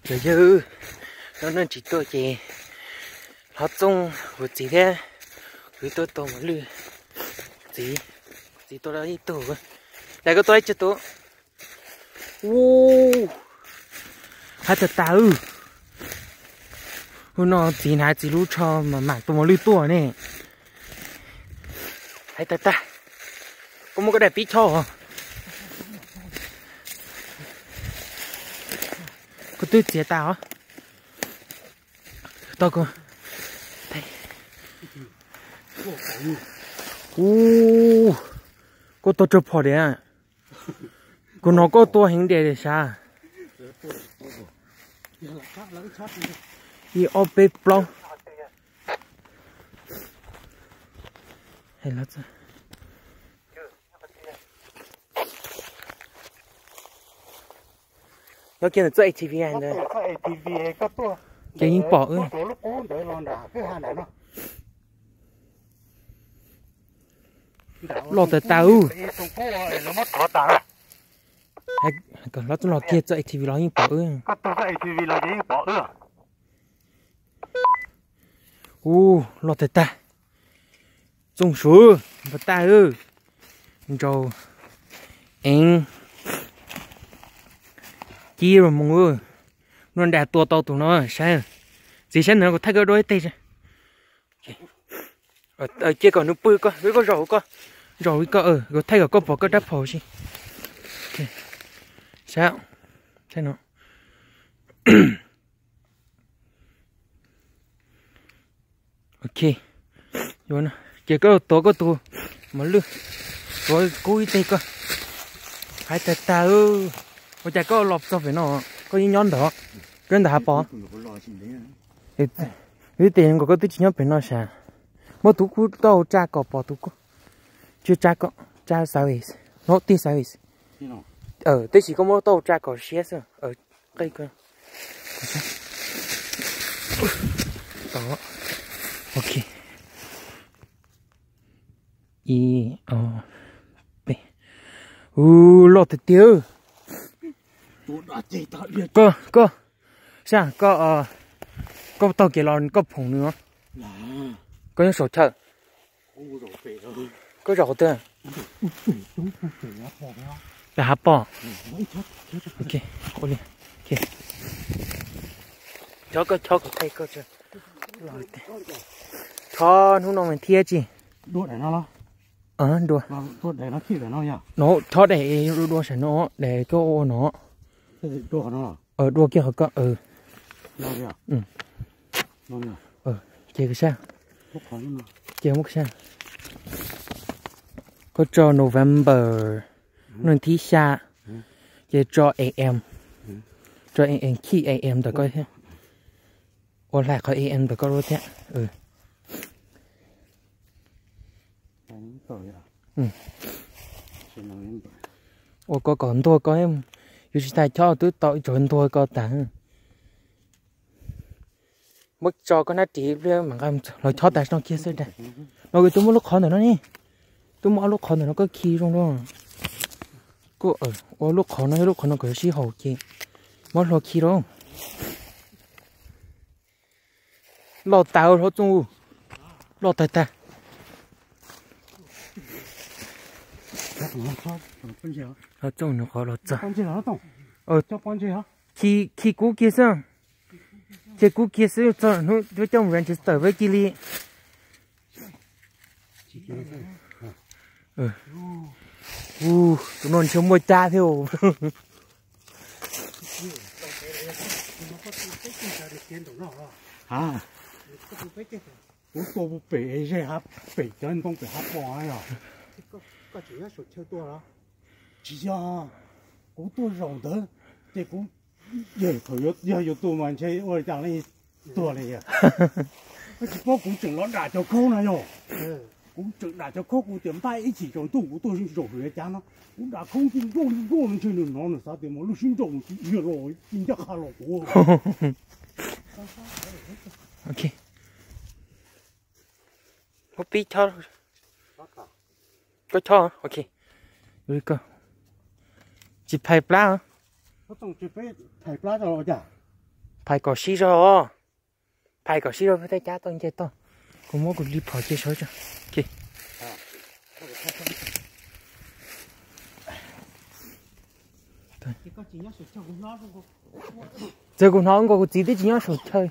Cov yawg, no nej tsis tuaj ces Hlob Txooj kuv txiv thiab kuv tuaj tua mos lwj. Txiv, txiv tua tau ib tug. Dais, koj tua ib tug. Ub, hais tag tag wb. Hnub no txiv hnav txiv lub tsho mas mam tua mos lwj tuaj ne. Hais tag tag, koj muab koj daim pib chob os. Koj twb txiav tas os. Tau koj. Ub, koj tua tsawg phom diam? Kuv hnov koj tua heev diam sav. Ib ob peb plaub. Nyob kiag ntawm txoj A T V ntawd, ces yeej pom wb. Loj tas tas wb. Hlob Txooj los kiag txoj A T V los yeej pom wb. Ub, loj tas tas. Txooj Suav npam tag wb. Ntsau eev cib los mus. Noj nra tua tau tus no saib. Txiv saib ntawm no kuv thaij koj dua ib teg. Cia kom nws pw koj, koj zaum koj, zaum li koj, kuv thaij kom koj pom koj rab phom si. Saib, saib no. Ok, ces koj tuav koj tus mos lwj, tuav kub ib teg koj. Hais tag tag, ua cas koj los txog pem no, koj yeej nyob ntawd, koj ntawm hav pos. Vib tes nkaus koj twb tsis nyob pem no sav. Muab tus kub tau tsa kom pom tus kub. Tsis tsa kom, tsa xav, no tij xav. Tab sis koj muab tau tsa kom siab xwb. Qe, ok. Ib, ob, peb. Ub, loj tiag tiag. Koj, koj, saib koj, koj taug kev los koj phoom nws. Koj nyob saum chaw. Koj zaum qhov twg? Pem hav pos. Chob koj chob kuv thaij koj. Chob hnub no mas thiab tsis. Dua, chob daim dua dua saum no, daim koj ua no. Dua kiag qhov ko. Ces koj sab, ces muab koj sab. Koj tso November nees thib xya, ces tso A M, tso A M, khij A M ntawm koj thiab. Ua hlais qhov A M ntawm koj lub thiab. Ua koj kom ntuag koj, yuav tsis tas chob twb tau ib tsob ntuag koj tas. Muab tso koj hnab ris pliag mam nqa los chob tas no kiag xwb dag. No twb muaj lub qhov ntawm no ne. Twb muaj ob lub qhov ntawm no koj khi zoo dua. Koj ua lub qhov no, lub qhov no kom sib haum ces muab hlua khi rau. Loj tas Hlob Txooj, loj tag tag. Hlob Txooj nws qhov los txog. Khi, khi kub kiag xwb. Khi kub kiag xwb txog hnub twb coj mus Manchester peb cia li. Tus no ntshe muaj cab thiab. Kuv tua pem ze, pem cov ntoo pem hav pos yog. Tsis yog, kuv tuaj zaum ntawd ces kuv, thaum yog yus tua mas ntshe ua li cas li, tuag li. Tsis paub, kuv tseem los dam cov khaub no yog. Kuv tseem dam cov khaub, kuv tias npaj ib chim tsaus ntuj kuv tuaj zaum hauv cav no, kuv dam khaub ntuj nruj nruj nruj no ntshe nws hnov, nws xav tias mas lub sib nraus nws tsis dhia los ncaj qha los kuv. Muab pib chob. Koj chob, ok. Tsis phais plab. Phais plab rau cas? Phais kom sib zog os. Phais kom sib zog, tej cab toj nce toj. Kuv muab kuv li phom cia saud tso. Txawm kuv hnov nkaus kuv txiv twb tsis nyob saum chaw.